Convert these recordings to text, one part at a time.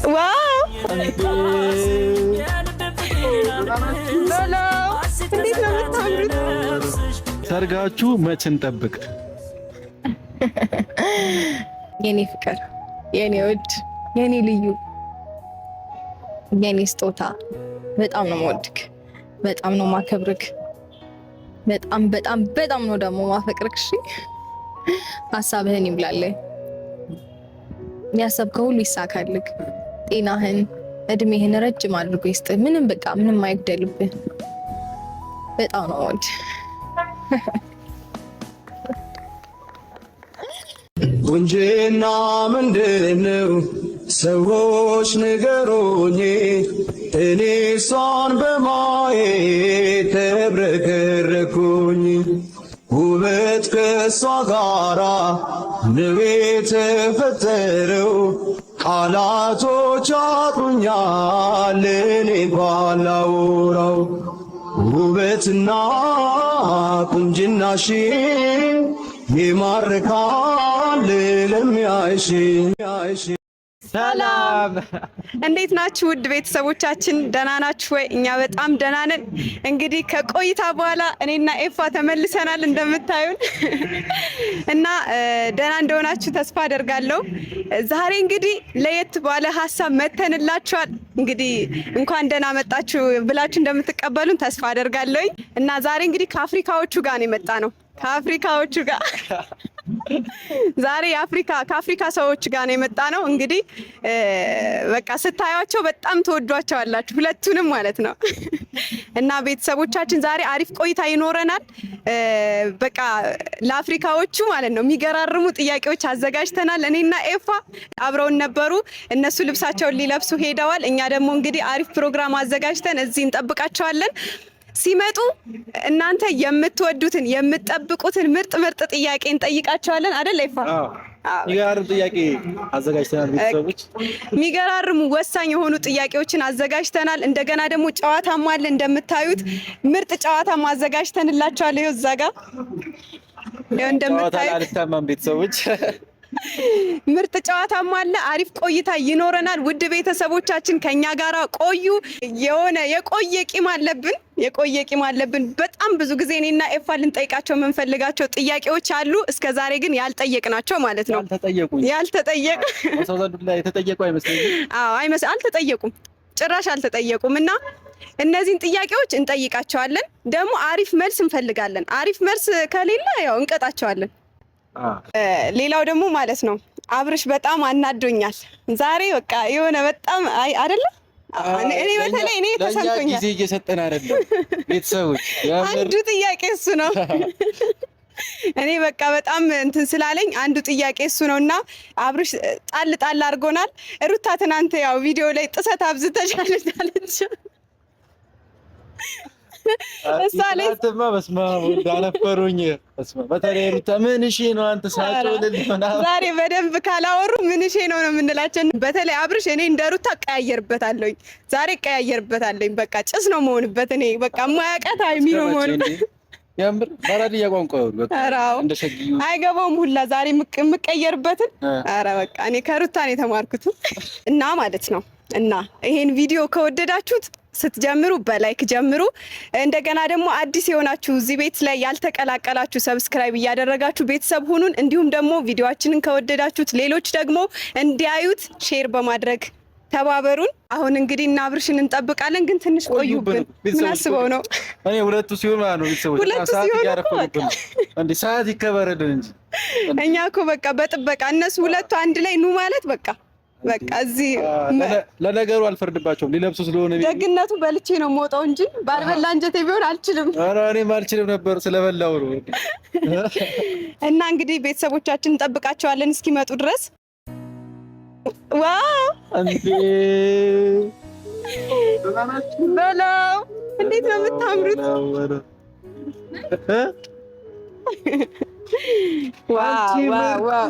Wow በለው፣ እንዴት ነው የምታምሩት! ሰርጋችሁ መች እንጠብቅ? የኔ ፍቅር፣ የኔ ውድ፣ የኔ ልዩ፣ የኔ ስጦታ፣ በጣም ነው የምወድክ፣ በጣም ነው ማከብርክ፣ በጣም በጣም በጣም ነው ደግሞ ማፈቅርክ። እሺ፣ ሀሳብህን ይሙላልህ፣ ያሰብከው ሁሉ ይሳካልክ፣ ጤናህን እድሜህን ረጅም አድርጎ ይስጥህ። ምንም በቃ ምንም አይጉደልብህ። በጣም ነው የምወድህ። ቁንጅና ምንድነው? ሰዎች ንገሩኝ። እኔ እሷን በማየት ተብረከረኩኝ። ውበት ከእሷ ጋራ ነው የተፈጠረው። ቃላቶች አጥሩኛል እኔ እንኳን ላውራው። ውበትና ቁንጅናሽ ይማርካል ለሚያይሽ። ሰላም። እንዴት ናችሁ ውድ ቤተሰቦቻችን? ደህና ናችሁ ወይ? እኛ በጣም ደህና ነን። እንግዲህ ከቆይታ በኋላ እኔና ኤፋ ተመልሰናል እንደምታዩን እና ደህና እንደሆናችሁ ተስፋ አደርጋለሁ። ዛሬ እንግዲህ ለየት ባለ ሀሳብ መተንላችኋል። እንግዲህ እንኳን ደህና መጣችሁ ብላችሁ እንደምትቀበሉን ተስፋ አደርጋለሁኝ እና ዛሬ እንግዲህ ከአፍሪካዎቹ ጋር ነው የመጣነው፣ ከአፍሪካዎቹ ጋር። ዛሬ ከአፍሪካ ሰዎች ጋር ነው የመጣነው። እንግዲህ በቃ ስታዩቸው በጣም ትወዷቸዋላችሁ ሁለቱንም ማለት ነው። እና ቤተሰቦቻችን ዛሬ አሪፍ ቆይታ ይኖረናል። በቃ ለአፍሪካዎቹ ማለት ነው የሚገራርሙ ጥያቄዎች አዘጋጅተናል። እኔና ኤፋ አብረውን ነበሩ። እነሱ ልብሳቸውን ሊለብሱ ሄደዋል። እኛ ደግሞ እንግዲህ አሪፍ ፕሮግራም አዘጋጅተን እዚህ እንጠብቃቸዋለን። ሲመጡ እናንተ የምትወዱትን የምትጠብቁትን ምርጥ ምርጥ ጥያቄ እንጠይቃቸዋለን። አይደል ኤፋ? የሚገራርም ጥያቄ አዘጋጅተናል። ቤተሰቦች፣ የሚገራርሙ ወሳኝ የሆኑ ጥያቄዎችን አዘጋጅተናል። እንደገና ደግሞ ጨዋታም አለ፣ እንደምታዩት ምርጥ ጨዋታም አዘጋጅተንላቸዋል። ይኸው እዛ ጋር ይኸው እንደምታዩት አልታማም ቤተሰቦች። ምርጥ ጨዋታም አለ። አሪፍ ቆይታ ይኖረናል። ውድ ቤተሰቦቻችን ከኛ ጋር ቆዩ። የሆነ የቆየ ቂም አለብን፣ የቆየ ቂም አለብን። በጣም ብዙ ጊዜ እኔና ኤፋ ልንጠይቃቸው የምንፈልጋቸው ጥያቄዎች አሉ። እስከ ዛሬ ግን ያልጠየቅናቸው ማለት ነው። ያልተጠየቁ ያልተጠየቁ ሰው ዘንድ ላይ የተጠየቁ አይመስለኝም። አዎ፣ አልተጠየቁም፣ ጭራሽ አልተጠየቁም። እና እነዚህን ጥያቄዎች እንጠይቃቸዋለን። ደግሞ አሪፍ መልስ እንፈልጋለን። አሪፍ መልስ ከሌለ ያው እንቀጣቸዋለን። ሌላው ደግሞ ማለት ነው አብርሽ በጣም አናዶኛል ዛሬ። በቃ የሆነ በጣም አይ አይደለ፣ እኔ በተለይ እኔ ተሰምቶኛል። ጊዜ እየሰጠን አይደለም ቤተሰቦች። አንዱ ጥያቄ እሱ ነው። እኔ በቃ በጣም እንትን ስላለኝ አንዱ ጥያቄ እሱ ነው እና አብርሽ ጣል ጣል አድርጎናል። ሩታ ትናንት ያው ቪዲዮ ላይ ጥሰት አብዝተሻል አለች። እሷ ላይ ትናንትማ በስመ አብ ወልድ አነፈሩኝ። በስመ አብ፣ በተለይ ሩታ ምን እሺ ነው አንተ ሳጮልል ምናምን። ዛሬ በደንብ ካላወሩ ምን እሺ ነው ነው የምንላቸው። በተለይ አብርሽ እኔ እንደ ሩታ እቀያየርበታለሁኝ፣ ዛሬ እቀያየርበታለሁኝ። በቃ ጭስ ነው መሆንበት። እኔ በቃ የማያውቃት ሀይሚ ነው መሆንበት። የምር በአራድያ ቋንቋ ይሁን በቃ እንደ ሸግዩ አይገባውም ሁላ ዛሬ የምቀየርበትን። ኧረ በቃ እኔ ከሩታ ነው የተማርኩት እና ማለት ነው። እና ይሄን ቪዲዮ ከወደዳችሁት ስትጀምሩ በ like ጀምሩ። እንደገና ደግሞ አዲስ የሆናችሁ እዚህ ቤት ላይ ያልተቀላቀላችሁ subscribe እያደረጋችሁ ቤተሰብ ሁኑን። እንዲሁም ደግሞ ቪዲዮአችንን ከወደዳችሁት ሌሎች ደግሞ እንዲያዩት share በማድረግ ተባበሩን። አሁን እንግዲህ እና አብርሽን እንጠብቃለን፣ ግን ትንሽ ቆዩብን። ምን አስበው ነው? እኔ ሁለቱ ሲሆን ማለት ነው ቤተሰቦች ሁለቱ ሰዓት ሲሆን እኮ እያረፈዱብን እንዴ፣ ሰዓት ይከበርልን እንጂ። እኛ እኮ በቃ በጥበቃ እነሱ ሁለቱ አንድ ላይ ኑ ማለት በቃ በቃ እዚህ ለነገሩ አልፈርድባቸውም፣ ሊለብሱ ስለሆነ። ደግነቱ በልቼ ነው የምወጣው እንጂ ባልበላ አንጀቴ ቢሆን አልችልም። ኧረ እኔም አልችልም ነበር ስለበላው ነው። እና እንግዲህ ቤተሰቦቻችን እንጠብቃቸዋለን እስኪመጡ ድረስ። Wow እንዴ በለው፣ እንዴት ነው የምታምሩት! Wow wow wow!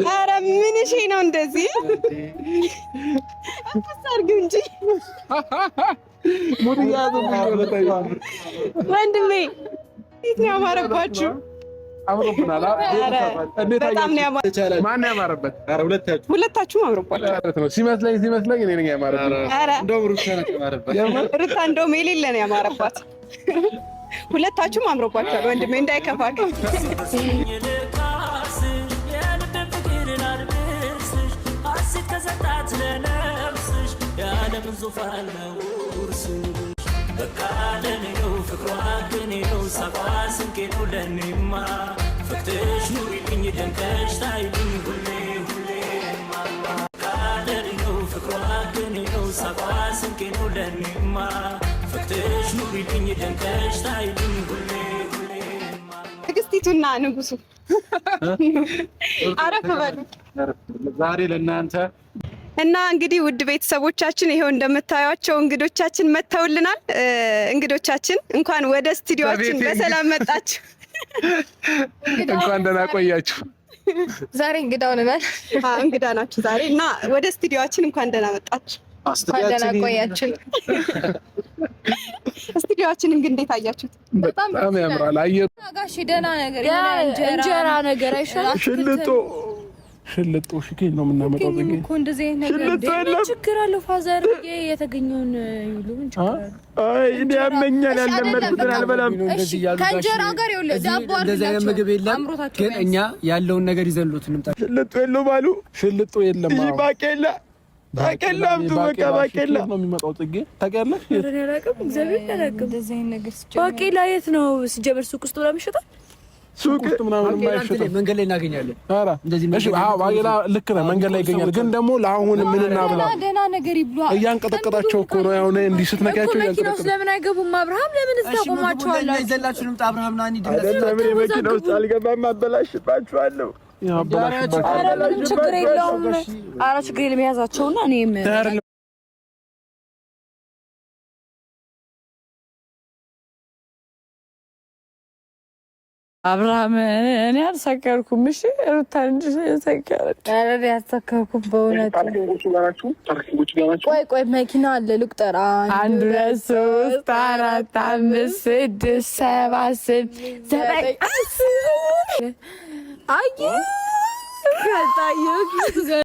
ኧረ ምን እሺ ነው እንደዚህ? አፍስ አድርጊው እንጂ ወንድሜ፣ እንዴት ነው ያማረባችሁ? አምሮብናል። እንዴት በጣም ነው ያማረበት። ማን ያማረበት? ሁለታችሁም አምሮባችኋል ማለት ነው። ሲመስለኝ እኔ ነኝ ያማረብኝ። እንደውም ሩታ ናት ያማረባት። ሩታ እንደውም የሌለ ነው ያማረባት። ሁለታችሁም አምሮባችኋል ወንድሜ፣ እንዳይከፋክ። በቃ ለኔ ነው ፍቅሯ ቅኔ ነው ሳቋ ስንቄ ነው ለኔማ ፍቅርሽ ኑሪልኝ ደምቀሽ ታይልኝ ሁሌ ሁሌ በቃ ለኔ ነው ፍቅሯ ቅኔ ነው ሳቋ ስንቄ ነው ለኔማ ፍቅርሽ ኑሪልኝ ደምቀሽ ታይልኝ ሁሌ ሁሌ። ንግስቲቱና ንጉሱ አረፍ በሉ ዛሬ ለእናንተ። እና እንግዲህ ውድ ቤተሰቦቻችን ይሄው እንደምታዩቸው እንግዶቻችን መጥተውልናል። እንግዶቻችን እንኳን ወደ ስቱዲዮአችን በሰላም መጣችሁ። እንኳን ደህና ቆያችሁ። ዛሬ እንግዳ ሆነናል። አዎ እንግዳ ናችሁ ዛሬ እና ወደ ስቱዲዮአችን እንኳን ደህና መጣችሁ። እንኳን ደህና ቆያችሁ። ስቱዲዮአችንን ግን እንዴት አያችሁት? በጣም ያምራል። አየሩ ጋሽ ደህና ነገር እንጀራ ነገር አይሻልም? ሽልጦ ሽልጦ ሽኬን ነው የምናመጣው። ጽጌ እኮ እንደዚህ አይነት ነገር ሽልጦ የለም። ችግር አለው father የተገኘውን ይብሉ። ምን ችግር አለው? አይ እኔ ያመኛል፣ ያለመድኩትን አልበላም። እሺ ከእንጀራ ጋር ይኸውልህ ዳቦ እንደዚህ አይነት ምግብ የለም፣ ግን እኛ ያለውን ነገር ይዘንሎት እንምጣ። ሽልጦ የለውም አሉ። ሽልጦ የለም። አዎ ባቄላ ባቄላ አምጡ። በቃ ባቄላ ነው የሚመጣው። ጽጌ ታውቂያለሽ? ኧረ እኔ አላውቅም፣ እግዚአብሔር አላውቅም። እንደዚህ አይነት ነገር ሲጀመር ባቄላ የት ነው ሲጀመር? ሱቅ ውስጥ ምናምን ይሸጣል? ሱቅ ውስጥ ምናምን የማይሸጥ መንገድ ላይ እናገኛለን። ኧረ እሺ፣ አዎ ባቄላ ልክ ነህ፣ መንገድ ላይ ይገኛል። ግን ደግሞ ለአሁን ምን እናብላ? ደህና ነገር ይብሉ። እያንቀጠቀጣቸው እኮ ነው። ያው እንዲህ ስትነካቸው መኪና ውስጥ እያንቀጠቀጣቸው ለምን አይገቡም? አብርሃም ለምን እዛ ቆማቸዋላችሁ? ይዘላችሁ እንምጣ። አብርሃም ና እንሂድ። አይደለም፣ እኔ መኪና ውስጥ አልገባም፣ አበላሽባችኋለሁ። ያበላሽባችኋለሁ። ኧረ ምንም ችግር የለውም። ኧረ ችግር የለም። የያዛቸውና እኔም አብርሃም እኔ አልሰከርኩም። እሺ ሩታ እንጂ ሰከረች። ኧረ እኔ አልሰከርኩም በእውነት። ቆይ ቆይ መኪና አለ ልቁጠር። 1 2 3 4 5 6 7 8 9 10 አየህ ከታየሁ